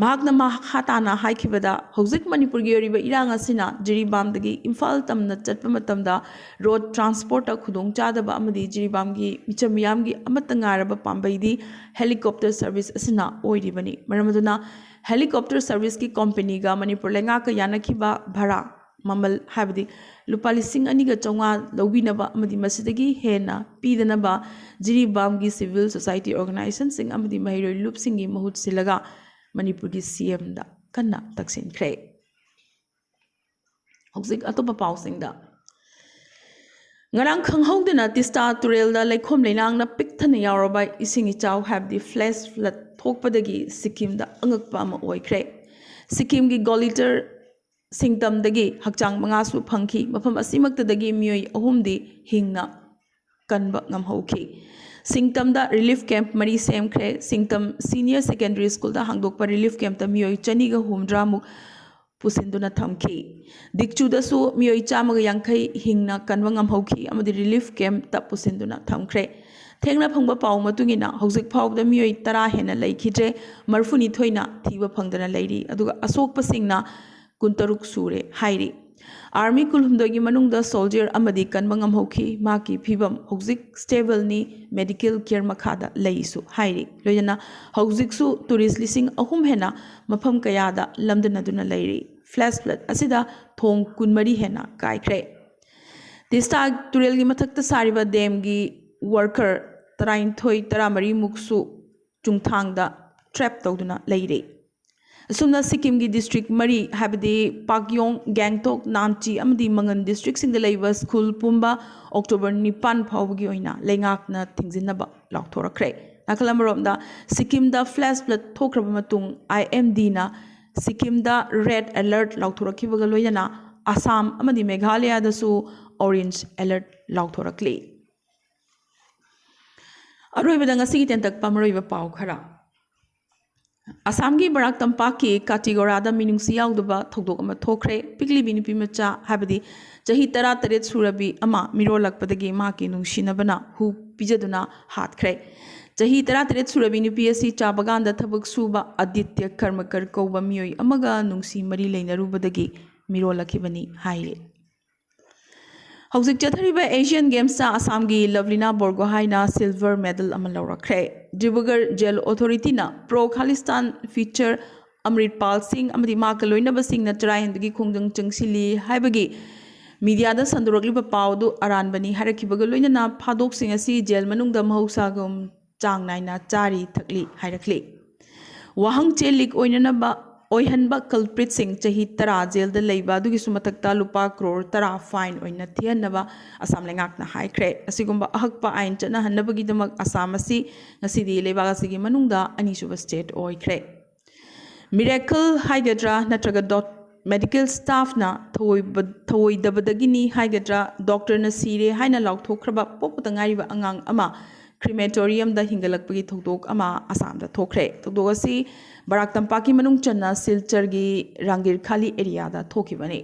ꯃꯍꯥꯛꯅ ꯃꯈꯥ ꯇꯥꯅ ꯍꯥꯏꯈꯤꯕꯗ, ꯍꯧꯖꯤꯛ ꯃꯅꯤꯄꯨꯔꯒꯤ ꯑꯣꯏꯔꯤꯕ ꯏꯔꯥꯡ ꯑꯁꯤꯅ ꯖꯤꯔꯤꯕꯥꯝꯗꯒꯤ ꯏꯝꯐꯥꯜ ꯇꯝꯅ ꯆꯠꯄ ꯃꯇꯝꯗ ꯔꯣꯗ ꯇ꯭ꯔꯥꯟꯁꯄꯣꯔꯠꯇ ꯈꯨꯗꯣꯡꯆꯥꯗꯕ ꯑꯃꯗꯤ ꯖꯤꯔꯤꯕꯥꯝꯒꯤ ꯃꯤꯆꯝ ꯃꯤꯌꯥꯝꯒꯤ ꯑꯃꯠꯇ ꯉꯥꯏꯔꯕ ꯄꯥꯝꯕꯩꯗꯤ ꯍꯦꯂꯤꯀꯣꯞꯇꯔ ꯁꯔꯚꯤꯁ ꯑꯁꯤꯅ ꯑꯣꯏꯔꯤꯕꯅꯤ꯫ ꯃꯔꯝ ꯑꯗꯨꯅ ꯍꯦꯂꯤꯀꯣꯞꯇꯔ ꯁꯔꯚꯤꯁꯀꯤ ꯀꯣꯝꯄꯅꯤꯒ ꯃꯅꯤꯄꯨꯔ ꯂꯩꯉꯥꯛꯀ ꯌꯥꯅꯈꯤꯕ ꯚꯔꯥ ꯃꯃꯜ, ꯍꯥꯏꯕꯗꯤ ꯂꯨꯄꯥ ꯂꯤꯁꯤꯡ ꯑꯅꯤꯒ ꯆꯥꯝꯃꯉꯥ ꯂꯧꯕꯤꯅꯕ ꯑꯃꯗꯤ ꯃꯁꯤꯗꯒꯤ ꯍꯦꯟꯅ ꯄꯤꯗꯅꯕ ꯖꯤꯔꯤꯕꯥꯝꯒꯤ ꯁꯤꯚꯤꯜ ꯁꯣꯁꯥꯏꯇꯤ ꯑꯣꯔꯒꯅꯥꯏꯖꯦꯁꯟꯁꯤꯡ ꯑꯃꯗꯤ ꯃꯍꯩꯔꯣꯏ ꯂꯨꯞꯁꯤꯡꯒꯤ ꯃꯍꯨꯠ ꯁꯤꯜꯂꯒ ꯃꯅꯤꯄꯨꯔꯒꯤ ꯁꯤ ꯑꯦꯝꯗ ꯀꯟꯅ ꯇꯛꯁꯤꯟꯈ꯭ꯔꯦ꯫ ꯍꯧꯖꯤꯛ ꯑꯇꯣꯞꯄ ꯄꯥꯎꯁꯤꯡꯗ꯫ ꯉꯔꯥꯡ ꯈꯪꯍꯧꯗꯅ ꯇꯤꯁꯇꯥ ꯇꯨꯔꯦꯜꯗ ꯂꯩꯈꯣꯝ ꯂꯩꯅꯥꯡꯅ ꯄꯤꯛ ꯊꯟꯅ ꯌꯥꯎꯔꯕ ꯏꯁꯤꯡ ꯏꯆꯥꯎ, ꯍꯥꯏꯕꯗꯤ ꯐ꯭ꯂꯦꯁ ꯐ꯭ꯂꯠ ꯊꯣꯛꯄꯗꯒꯤ ꯁꯤꯛꯀꯤꯝꯗ ꯑꯉꯛꯄ ꯑꯃ ꯑꯣꯏꯈ꯭ꯔꯦ꯫ ꯁꯤꯛꯀꯤꯝꯒꯤ ꯒꯣꯂꯤꯇꯔ ꯁꯤꯡꯇꯝꯗꯒꯤ ꯍꯛꯆꯥꯡ ꯃꯉꯥꯁꯨ ꯐꯪꯈꯤ꯫ ꯃꯐꯝ ꯑꯁꯤꯃꯛꯇꯗꯒꯤ ꯃꯤꯑꯣꯏ ꯑꯍꯨꯝꯗꯤ ꯍꯤꯡꯅ ꯀꯟꯕ ꯉꯝꯍꯧꯈꯤ꯫ ꯁꯤꯡꯇꯝꯗ ꯔꯤꯂꯤꯐ ꯀꯦꯝꯞ ꯃꯔꯤ ꯁꯦꯝꯈ꯭ꯔꯦ꯫ ꯁꯤꯡꯇꯝ ꯁꯤꯅꯤꯌꯔ ꯁꯦꯀꯦꯟꯗꯔꯤ ꯁ꯭ꯀꯨꯜꯗ ꯍꯥꯡꯗꯣꯛꯄ ꯔꯤꯂꯤꯐ ꯀꯦꯝꯞꯇ ꯃꯤꯑꯣꯏ ꯆꯅꯤꯒ ꯍꯨꯝꯐꯨꯇꯔꯥꯃꯨꯛ ꯄꯨꯁꯤꯟꯗꯨꯅ ꯊꯝꯈꯤ꯫ ꯗꯤꯛꯆꯨꯗꯁꯨ ꯃꯤꯑꯣꯏ ꯆꯥꯝꯃꯒ ꯌꯥꯡꯈꯩ ꯍꯤꯡꯅ ꯀꯟꯕ ꯉꯝꯍꯧꯈꯤ ꯑꯃꯗꯤ ꯔꯤꯂꯤꯐ ꯀꯦꯝꯞꯇ ꯄꯨꯁꯤꯟꯗꯨꯅ ꯊꯝꯈ꯭ꯔꯦ꯫ ꯊꯦꯡꯅ ꯐꯪꯕ ꯄꯥꯎ ꯃꯇꯨꯡ ꯏꯟꯅ, ꯍꯧꯖꯤꯛ ꯐꯥꯎꯕꯗ ꯃꯤꯑꯣꯏ ꯇꯔꯥ ꯍꯦꯟꯅ ꯂꯩꯈꯤꯗ꯭ꯔꯦ, ꯃꯔꯤꯐꯨꯅꯤꯊꯣꯏꯅ ꯊꯤꯕ ꯐꯪꯗꯅ ꯂꯩꯔꯤ, ꯑꯗꯨꯒ ꯑꯁꯣꯛꯄꯁꯤꯡꯅ ꯀꯨꯟꯇꯔꯨꯛ ꯁꯨꯔꯦ ꯍꯥꯏꯔꯤ꯫ ꯑꯥꯔꯃꯤ ꯀꯨꯟꯍꯨꯝꯗꯣꯏꯒꯤ ꯃꯅꯨꯡꯗ ꯁꯣꯜꯖꯔ ꯑꯃꯗꯤ ꯀꯟꯕ ꯉꯝꯍꯧꯈꯤ꯫ ꯃꯍꯥꯛꯀꯤ ꯐꯤꯕꯝ ꯍꯧꯖꯤꯛ ꯁ꯭ꯇꯦꯕꯜꯅꯤ, ꯃꯦꯗꯤꯀꯦꯜ ꯀꯤꯌꯔ ꯃꯈꯥꯗ ꯂꯩꯁꯨ ꯍꯥꯏꯔꯤ꯫ ꯂꯣꯏꯅꯅ ꯍꯧꯖꯤꯛꯁꯨ ꯇꯨꯔꯤꯁ ꯂꯤꯁꯤꯡ ꯑꯍꯨꯝ ꯍꯦꯟꯅ ꯃꯐꯝ ꯀꯌꯥꯗ ꯂꯝꯗꯅꯗꯨꯅ ꯂꯩꯔꯤ꯫ ꯐ꯭ꯂꯦꯁ ꯐ꯭ꯂꯠ ꯑꯁꯤꯗ ꯊꯣꯡ ꯀꯨꯟꯃꯔꯤ ꯍꯦꯟꯅ ꯀꯥꯏꯈ꯭ꯔꯦ꯫ ꯇꯤꯁꯇꯥ ꯇꯨꯔꯦꯜꯒꯤ ꯃꯊꯛꯇ ꯁꯥꯔꯤꯕ ꯗꯦꯝꯒꯤ ꯋꯥꯔꯀꯔ ꯇꯔꯥꯅꯤꯊꯣꯏ, ꯇꯔꯥꯃꯔꯤꯃꯨꯛꯁꯨ ꯆꯨꯡꯊꯥꯡꯗ ꯇ꯭ꯔꯦꯞ ꯇꯧꯗꯨꯅ ꯂꯩꯔꯤ꯫ ꯑꯁꯨꯝꯅ ꯁꯤꯛꯀꯤꯝꯒꯤ ꯗꯤꯁꯇ꯭ꯔꯤꯛ ꯃꯔꯤ, ꯍꯥꯏꯕꯗꯤ ꯄꯥꯛꯌꯣꯡ, ꯒꯦꯡꯇꯣꯛ, ꯅꯥꯝꯆꯤ ꯑꯃꯗꯤ ꯃꯉꯟ ꯗꯤꯁꯇ꯭ꯔꯤꯛꯁꯤꯡꯗ ꯂꯩꯕ ꯁ꯭ꯀꯨꯜ ꯄꯨꯝꯕ ꯑꯣꯛꯇꯣꯕꯔ ꯅꯤꯄꯥꯟ ꯐꯥꯎꯕꯒꯤ ꯑꯣꯏꯅ ꯂꯩꯉꯥꯛꯅ ꯊꯤꯡꯖꯤꯟꯅꯕ ꯂꯥꯎꯊꯣꯔꯛꯈ꯭ꯔꯦ꯫ ꯅꯥꯀꯜ ꯑꯃꯔꯣꯝꯗ, ꯁꯤꯛꯀꯤꯝꯗ ꯐ꯭ꯂꯦꯁ ꯐ꯭ꯂꯠ ꯊꯣꯛꯈ꯭ꯔꯕ ꯃꯇꯨꯡ, ꯑꯥꯏ ꯑꯦꯝ ꯗꯤꯅ ꯁꯤꯛꯀꯤꯝꯗ ꯔꯦꯗ ꯑꯦꯂꯔꯠ ꯂꯥꯎꯊꯣꯔꯛꯈꯤꯕꯒ ꯂꯣꯏꯅꯅ ꯑꯁꯥꯝ ꯑꯃꯗꯤ ꯃꯦꯘꯥꯂꯌꯥꯗꯁꯨ ꯑꯣꯔꯦꯟꯖ ꯑꯦꯂꯔꯠ ꯂꯥꯎꯊꯣꯔꯛꯂꯤ꯫ ꯑꯔꯣꯏꯕꯗ ꯉꯁꯤꯒꯤ ꯇꯦꯟꯇꯛꯄ ꯃꯔꯨꯑꯣꯏꯕ ꯄꯥꯎ ꯈꯔ꯫ ꯑꯁꯥꯝꯒꯤ ꯕꯔꯥꯛ ꯇꯝꯄꯥꯛꯀꯤ ꯀꯥꯇꯤꯒꯣꯔꯥꯗ ꯃꯤꯅꯨꯡꯁꯤ ꯌꯥꯎꯗꯕ ꯊꯧꯗꯣꯛ ꯑꯃ ꯊꯣꯛꯈ꯭ꯔꯦ꯫ ꯄꯤꯛꯂꯤꯕꯤ ꯅꯨꯄꯤ ꯃꯆꯥ, ꯍꯥꯏꯕꯗꯤ ꯆꯍꯤ ꯇꯔꯥꯇꯔꯦꯠ ꯁꯨꯔꯕꯤ ꯑꯃ ꯃꯤꯔꯣꯜꯂꯛꯄꯗꯒꯤ ꯃꯍꯥꯛꯀꯤ ꯅꯨꯡꯁꯤꯅꯕꯅ ꯍꯨ ꯄꯤꯖꯗꯨꯅ ꯍꯥꯠꯈ꯭ꯔꯦ꯫ ꯆꯍꯤ ꯇꯔꯥꯇꯔꯦꯠ ꯁꯨꯔꯕꯤ ꯅꯨꯄꯤ ꯑꯁꯤ ꯆꯥ ꯕꯒꯥꯟꯗ ꯊꯕꯛ ꯁꯨꯕ ꯑꯗꯤꯇ꯭ꯌ ꯀꯔꯃꯀꯔ ꯀꯧꯕ ꯃꯤꯑꯣꯏ ꯑꯃꯒ ꯅꯨꯡꯁꯤ ꯃꯔꯤ ꯂꯩꯅꯔꯨꯕꯗꯒꯤ ꯃꯤꯔꯣꯜꯂꯛꯈꯤꯕꯅꯤ ꯍꯥꯏꯔꯤ꯫ ꯍꯧꯖꯤꯛ ꯆꯠꯊꯔꯤꯕ ꯑꯦꯁꯤꯌꯥꯟ ꯒꯦꯝꯁꯇ ꯑꯁꯥꯝꯒꯤ ꯂꯚꯂꯤꯅꯥ ꯕꯣꯔꯒꯣꯍꯥꯏꯅ ꯁꯤꯜꯚꯔ ꯃꯦꯗꯜ ꯑꯃ ꯂꯧꯔꯛꯈ꯭ꯔꯦ꯫ ꯗꯤꯕ꯭ꯔꯨꯒꯔ ꯖꯦꯜ ꯑꯣꯊꯣꯔꯤꯇꯤꯅ ꯄ꯭ꯔꯣ ꯈꯥꯂꯤꯁꯇꯥꯟ ꯐꯤꯆꯔ ꯑꯃ꯭ꯔꯤꯠꯄꯥꯜ ꯁꯤꯡ ꯑꯃꯗꯤ ꯃꯍꯥꯛꯀ ꯂꯣꯏꯅꯕꯁꯤꯡꯅ ꯆꯔꯥꯏꯍꯟꯕꯒꯤ ꯈꯣꯡꯖꯪ ꯆꯪꯁꯤꯜꯂꯤ ꯍꯥꯏꯕꯒꯤ ꯃꯤꯗꯤꯌꯥꯗ ꯁꯟꯗꯣꯔꯛꯂꯤꯕ ꯄꯥꯎ ꯑꯗꯨ ꯑꯔꯥꯟꯕꯅꯤ ꯍꯥꯏꯔꯛꯈꯤꯕꯒ ꯂꯣꯏꯅꯅ ꯐꯥꯗꯣꯛꯁꯤꯡ ꯑꯁꯤ ꯖꯦꯜ ꯃꯅꯨꯡꯗ ꯃꯍꯧꯁꯥꯒꯨꯝ ꯆꯥꯡ ꯅꯥꯏꯅ ꯆꯥꯔꯤ ꯊꯛꯂꯤ ꯍꯥꯏꯔꯛꯂꯤ꯫ ꯋꯥꯍꯪ ꯆꯦ ꯂꯤꯛ ꯑꯣꯏꯅꯅꯕ ꯑꯣꯏꯍꯟꯕ ꯀꯜꯄ꯭ꯔꯤꯠꯁꯤꯡ ꯆꯍꯤ ꯇꯔꯥ ꯖꯦꯜꯗ ꯂꯩꯕ ꯑꯗꯨꯒꯤꯁꯨ ꯃꯊꯛꯇ ꯂꯨꯄꯥ ꯀ꯭ꯔꯣꯔ ꯇꯔꯥ ꯐꯥꯏꯟ ꯑꯣꯏꯅ ꯊꯤꯍꯟꯅꯕ ꯑꯁꯥꯝ ꯂꯩꯉꯥꯛꯅ ꯍꯥꯏꯈ꯭ꯔꯦ꯫ ꯑꯁꯤꯒꯨꯝꯕ ꯑꯍꯛꯄ ꯑꯥꯏꯟ ꯆꯠꯅꯍꯟꯅꯕꯒꯤꯗꯃꯛ ꯑꯁꯥꯝ ꯑꯁꯤ ꯉꯁꯤꯗꯤ ꯂꯩꯕꯥꯛ ꯑꯁꯤꯒꯤ ꯃꯅꯨꯡꯗ ꯑꯅꯤꯁꯨꯕ ꯁ꯭ꯇꯦꯠ ꯑꯣꯏꯈ꯭ꯔꯦ꯫ ꯃꯤꯔꯦꯀꯜ ꯍꯥꯏꯒꯗ꯭ꯔꯥ ꯅꯠꯇ꯭ꯔꯒ ꯗꯣꯛ ꯃꯦꯗꯤꯀꯦꯜ ꯁ꯭ꯇꯥꯐꯅ ꯊꯧꯑꯣꯏꯕ ꯊꯧꯑꯣꯏꯗꯕꯗꯒꯤꯅꯤ ꯍꯥꯏꯒꯗ꯭ꯔꯥ, ꯗꯣꯛꯇꯔꯅ ꯁꯤꯔꯦ ꯍꯥꯏꯅ ꯂꯥꯎꯊꯣꯛꯈ꯭ꯔꯕ ꯄꯣꯛꯄꯇ ꯉꯥꯏꯔꯤꯕ ꯑꯉꯥꯡ ꯑꯃ ꯀ꯭ꯔꯤꯃꯦꯇꯣꯔꯤꯌꯝꯗ ꯍꯤꯡꯒꯠꯂꯛꯄꯒꯤ ꯊꯧꯗꯣꯛ ꯑꯃ ꯑꯁꯥꯝꯗ ꯊꯣꯛꯈ꯭ꯔꯦ꯫ ꯊꯧꯗꯣꯛ ꯑꯁꯤ ꯕꯔꯥꯛ ꯇꯝꯄꯥꯛꯀꯤ ꯃꯅꯨꯡ ꯆꯟꯅ ꯁꯤꯜꯆꯔꯒꯤ ꯔꯥꯡꯒꯤꯔꯈꯥꯂꯤ ꯑꯦꯔꯤꯌꯥꯗ ꯊꯣꯛꯈꯤꯕꯅꯤ꯫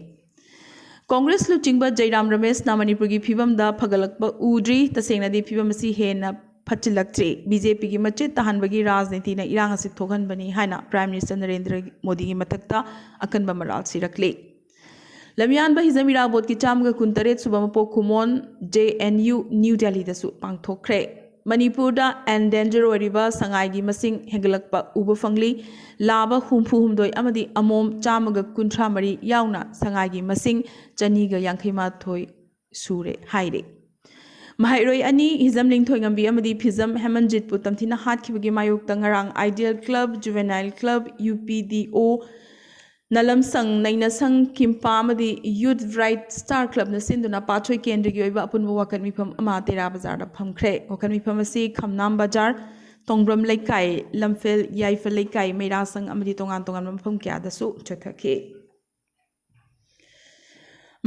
ꯀꯣꯡꯒ꯭ꯔꯦꯁ ꯂꯨꯆꯤꯡꯕ ꯖꯩꯔꯥꯝ ꯔꯃꯦꯁꯅ ꯃꯅꯤꯄꯨꯔꯒꯤ ꯐꯤꯕꯝꯗ ꯐꯒꯠꯂꯛꯄ ꯎꯗ꯭ꯔꯤ, ꯇꯁꯦꯡꯅꯗꯤ ꯐꯤꯕꯝ ꯑꯁꯤ ꯍꯦꯟꯅ ꯐꯠꯆꯤꯜꯂꯛꯇ꯭ꯔꯤ, ꯕꯤ ꯖꯦ ꯄꯤꯒꯤ ꯃꯆꯦꯠ ꯇꯥꯍꯟꯕꯒꯤ ꯔꯥꯖꯅꯤꯇꯤꯅ ꯏꯔꯥꯡ ꯑꯁꯤ ꯊꯣꯛꯍꯟꯕꯅꯤ ꯍꯥꯏꯅ ꯄ꯭ꯔꯥꯏꯝ ꯃꯤꯅꯤꯁꯇꯔ ꯅꯔꯦꯟꯗ꯭ꯔ ꯃꯣꯗꯤꯒꯤ ꯃꯊꯛꯇ ꯑꯀꯟꯕ ꯃꯔꯥꯜ ꯁꯤꯔꯛꯂꯤ꯫ ꯂꯝꯌꯥꯟꯕ ꯍꯤꯖꯝ ꯏꯔꯥꯕꯣꯠꯀꯤ ꯆꯥꯝꯃꯒ ꯀꯨꯟꯇꯔꯦꯠ ꯁꯨꯕ ꯃꯄꯣꯛ ꯀꯨꯝꯑꯣꯟ ꯖꯦ ꯑꯦꯟ ꯌꯨ ꯅ꯭ꯌꯨ ꯗꯦꯜꯂꯤꯗꯁꯨ ꯄꯥꯡꯊꯣꯛꯈ꯭ꯔꯦ꯫ ꯃꯅꯤꯄꯨꯔꯗ ꯑꯦꯟꯗꯦꯟꯖꯔ ꯑꯣꯏꯔꯤꯕ ꯁꯉꯥꯏꯒꯤ ꯃꯁꯤꯡ ꯍꯦꯟꯒꯠꯂꯛꯄ ꯎꯕ ꯐꯪꯂꯤ꯫ ꯂꯥꯕ ꯍꯨꯝꯐꯨ ꯍꯨꯝꯗꯣꯏ ꯑꯃꯗꯤ ꯑꯃꯣꯝ ꯆꯥꯝꯃꯒ ꯀꯨꯟꯊ꯭ꯔꯥ ꯃꯔꯤ ꯌꯥꯎꯅ ꯁꯉꯥꯏꯒꯤ ꯃꯁꯤꯡ ꯆꯅꯤꯒ ꯌꯥꯡꯈꯩ ꯃꯥꯊꯣꯏ ꯁꯨꯔꯦ ꯍꯥꯏꯔꯤ꯫ ꯃꯍꯩꯔꯣꯏ ꯑꯅꯤ ꯍꯤꯖꯝ ꯂꯤꯡꯊꯣꯏꯉꯝꯕꯤ ꯑꯃꯗꯤ ꯐꯤꯖꯝ ꯍꯦꯃꯟꯖꯤꯠꯄꯨ ꯇꯝꯊꯤꯅ ꯍꯥꯠꯈꯤꯕꯒꯤ ꯃꯥꯌꯣꯛꯇ ꯉꯔꯥꯡ ideal club, juvenile club, U ꯄꯤ ꯗꯤ ꯑꯣ, ꯅꯂꯝꯁꯪ, ꯅꯩꯅꯁꯪ, ꯀꯤꯝꯄꯥ ꯑꯃꯗꯤ ꯌꯨꯠ ꯕ꯭ꯔꯥꯏꯠ ꯁ꯭ꯇꯥꯔ ꯀ꯭ꯂꯕꯅ ꯁꯤꯟꯗꯨꯅ ꯄꯥꯠꯁꯣꯏ ꯀꯦꯟꯗ꯭ꯔꯒꯤ ꯑꯣꯏꯕ ꯑꯄꯨꯟꯕ ꯋꯥꯀꯠ ꯃꯤꯐꯝ ꯑꯃ ꯇꯦꯔꯥ ꯕꯖꯥꯔꯗ ꯐꯝꯈ꯭ꯔꯦ꯫ ꯋꯥꯀꯠ ꯃꯤꯐꯝ ꯑꯁꯤ ꯈꯝꯅꯥꯝ ꯕꯖꯥꯔ, ꯇꯣꯡꯕ꯭ꯔꯝ ꯂꯩꯀꯥꯏ, ꯂꯝꯐꯦꯜ, ꯌꯥꯏꯐ ꯂꯩꯀꯥꯏ, ꯃꯩꯔꯥꯁꯪ ꯑꯃꯗꯤ ꯇꯣꯉꯥꯟ ꯇꯣꯉꯥꯟꯕ ꯃꯐꯝ ꯀꯌꯥꯗꯁꯨ ꯆꯠꯊꯈꯤ꯫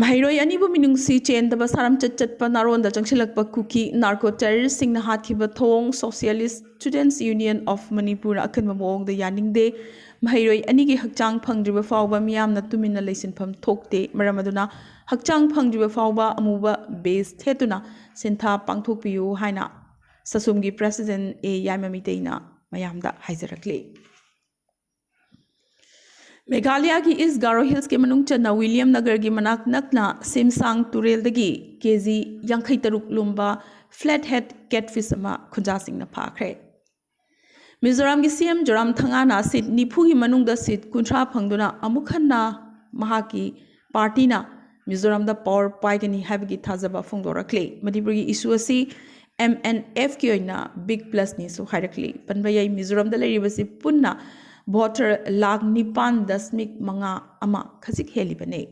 ꯃꯍꯩꯔꯣꯏ ꯑꯅꯤꯕꯨ ꯃꯤꯅꯨꯡꯁꯤ ꯆꯦꯟꯗꯕ ꯁꯥꯔꯝꯆꯠ ꯆꯠꯄ ꯅꯥꯔꯣꯟꯗ ꯆꯪꯁꯤꯜꯂꯛꯄ ꯀꯨꯀꯤ ꯅꯥꯔꯀꯣ ꯇꯦꯔꯔꯤꯁꯁꯤꯡꯅ ꯍꯥꯠꯈꯤꯕ ꯊꯧꯑꯣꯡ Socialist Students Union of ꯃꯅꯤꯄꯨꯔꯅ ꯑꯀꯟꯕ ꯃꯑꯣꯡꯗ ꯌꯥꯅꯤꯡꯗꯦ꯫ ꯃꯍꯩꯔꯣꯏ ꯑꯅꯤꯒꯤ ꯍꯛꯆꯥꯡ ꯐꯪꯗ꯭ꯔꯤꯕ ꯐꯥꯎꯕ ꯃꯤꯌꯥꯝꯅ ꯇꯨꯃꯤꯟꯅ ꯂꯩꯁꯤꯟꯐꯝ ꯊꯣꯛꯇꯦ꯫ ꯃꯔꯝ ꯑꯗꯨꯅ ꯍꯛꯆꯥꯡ ꯐꯪꯗ꯭ꯔꯤꯕ ꯐꯥꯎꯕ ꯑꯃꯨꯕ ꯕꯦꯁ ꯊꯦꯠꯇꯨꯅ ꯁꯤꯟꯊꯥ ꯄꯥꯡꯊꯣꯛꯄꯤꯌꯨ ꯍꯥꯏꯅ ꯁꯁꯨꯝꯒꯤ ꯄ꯭ꯔꯦꯁꯤꯗꯦꯟ ꯑꯦ ꯌꯥꯏꯃ ꯃꯤꯇꯩꯅ ꯃꯌꯥꯝꯗ ꯍꯥꯏꯖꯔꯛꯂꯤ꯫ ꯃꯦꯘꯥꯂꯌꯥꯒꯤ ꯏꯁ ꯒꯥꯔꯣ ꯍꯤꯜꯁꯀꯤ ꯃꯅꯨꯡ ꯆꯟꯅ ꯋꯤꯂꯤꯌꯝ ꯅꯒꯔꯒꯤ ꯃꯅꯥꯛ ꯅꯛꯅ ꯁꯤꯝꯁꯥꯡ ꯇꯨꯔꯦꯜꯗꯒꯤ ꯀꯦ ꯖꯤ ꯌꯥꯡꯈꯩ ꯇꯔꯨꯛ ꯂꯨꯝꯕ ꯐ꯭ꯂꯦꯠ ꯍꯦꯗ ꯀꯦꯠꯐꯤꯁ ꯑꯃ ꯈꯨꯟꯖꯥꯁꯤꯡꯅ ꯐꯥꯈ꯭ꯔꯦ꯫ ꯃꯤꯖꯣꯔꯥꯝꯒꯤ ꯁꯤ ꯑꯦꯝ ꯖꯣꯔꯥꯝ ꯊꯪꯒꯥꯅ ꯁꯤꯠ ꯅꯤꯐꯨꯒꯤ ꯃꯅꯨꯡꯗ ꯁꯤꯠ ꯀꯨꯟꯊ꯭ꯔꯥ ꯐꯪꯗꯨꯅ ꯑꯃꯨꯛ ꯍꯟꯅ ꯃꯍꯥꯛꯀꯤ ꯄꯥꯔꯇꯤꯅ ꯃꯤꯖꯣꯔꯥꯝꯗ ꯄꯥꯋꯔ ꯄꯥꯏꯒꯅꯤ ꯍꯥꯏꯕꯒꯤ ꯊꯥꯖꯕ ꯐꯣꯡꯗꯣꯔꯛꯂꯤ꯫ ꯃꯅꯤꯄꯨꯔꯒꯤ ꯏꯁꯨ ꯑꯁꯤ ꯑꯦꯝ ꯑꯦꯟ ꯑꯦꯐꯀꯤ ꯑꯣꯏꯅ ꯕꯤꯛ ꯄ꯭ꯂꯁꯅꯤꯁꯨ ꯍꯥꯏꯔꯛꯂꯤ꯫ ꯄꯟꯕ ꯌꯥꯏ, ꯃꯤꯖꯣꯔꯥꯝꯗ ꯂꯩꯔꯤꯕꯁꯤ ꯄꯨꯟꯅ ꯚꯣꯇꯔ ꯂꯥꯈ ꯅꯤꯄꯥꯟ ꯗꯁꯃꯤꯛ ꯃꯉꯥ ꯑꯃ ꯈꯖꯤꯛ ꯍꯦꯜꯂꯤꯕꯅꯤ꯫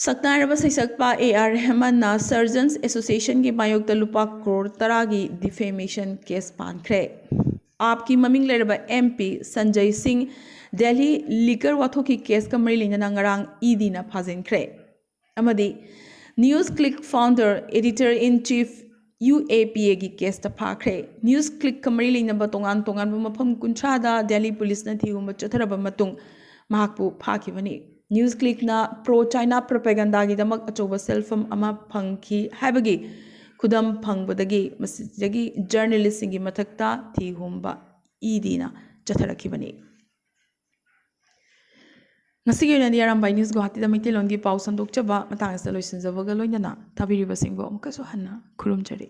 ꯁꯛꯅꯥꯏꯔꯕ ꯁꯩꯁꯛꯄ ꯑꯦ ꯑꯥꯔ ꯔꯦꯍꯃꯟꯅ ꯁꯔꯖꯟꯁ ꯑꯦꯁꯣꯁꯤꯌꯦꯁꯟꯒꯤ ꯃꯥꯌꯣꯛꯇ ꯂꯨꯄꯥ ꯀ꯭ꯔꯣꯔ ꯇꯔꯥꯒꯤ ꯗꯤꯐꯦꯃꯦꯁꯟ ꯀꯦꯁ ꯄꯥꯟꯈ꯭ꯔꯦ꯫ ꯑꯥꯞꯀꯤ ꯃꯃꯤꯡ ꯂꯩꯔꯕ ꯑꯦꯝ ꯄꯤ ꯁꯟꯖꯩ ꯁꯤꯡ ꯗꯦꯜꯂꯤ ꯂꯤꯀꯔ ꯋꯥꯊꯣꯛꯀꯤ ꯀꯦꯁꯀ ꯃꯔꯤ ꯂꯩꯅꯅ ꯉꯔꯥꯡ ꯏ ꯗꯤꯅ ꯐꯥꯖꯤꯟꯈ꯭ꯔꯦ꯫ ꯑꯃꯗꯤ news click founder, editor in chief, U A P ꯑꯦꯒꯤ ꯀꯦꯁꯇ ꯐꯥꯈ꯭ꯔꯦ꯫ ꯅ꯭ꯌꯨꯁ ꯀ꯭ꯂꯤꯛꯀ ꯃꯔꯤ ꯂꯩꯅꯕ ꯇꯣꯉꯥꯟ ꯇꯣꯉꯥꯟꯕ ꯃꯐꯝ ꯀꯨꯟꯊ꯭ꯔꯥꯗ ꯗꯦꯜꯂꯤ ꯄꯨꯂꯤꯁꯅ ꯊꯤꯍꯨꯝꯕ ꯆꯠꯊꯔꯕ ꯃꯇꯨꯡ ꯃꯍꯥꯛꯄꯨ ꯐꯥꯈꯤꯕꯅꯤ꯫ ꯅ꯭ꯌꯨꯁ ꯀ꯭ꯂꯤꯛꯅ ꯄ꯭ꯔꯣ ꯆꯥꯏꯅꯥ ꯄ꯭ꯔꯣꯄꯦꯒꯟꯗꯥꯒꯤꯗꯃꯛ ꯑꯆꯧꯕ ꯁꯦꯜꯐꯝ ꯑꯃ ꯐꯪꯈꯤ ꯍꯥꯏꯕꯒꯤ ꯈꯨꯗꯝ ꯐꯪꯕꯗꯒꯤ ꯃꯁꯤꯗꯒꯤ ꯖꯔꯅꯦꯂꯤꯁꯁꯤꯡꯒꯤ ꯃꯊꯛꯇ ꯊꯤꯍꯨꯝꯕ ꯏ ꯗꯤꯅ ꯆꯠꯊꯔꯛꯈꯤꯕꯅꯤ꯫ ꯉꯁꯤꯒꯤ ꯑꯣꯏꯅꯗꯤ ꯑꯔꯥꯝꯕꯥꯏ ꯅ꯭ꯌꯨꯁ ꯒꯨꯋꯥꯍꯥꯇꯤꯗ ꯃꯩꯇꯩꯂꯣꯟꯒꯤ ꯄꯥꯎ ꯁꯟꯗꯣꯛꯆꯕ ꯃꯇꯥꯡ ꯑꯁꯤꯗ ꯂꯣꯏꯁꯤꯟꯖꯕꯒ ꯂꯣꯏꯅꯅ ꯇꯥꯕꯤꯔꯤꯕꯁꯤꯡꯕꯨ ꯑꯃꯨꯛꯀꯁꯨ ꯍꯟꯅ ꯈꯨꯔꯨꯝꯖꯔꯤ꯫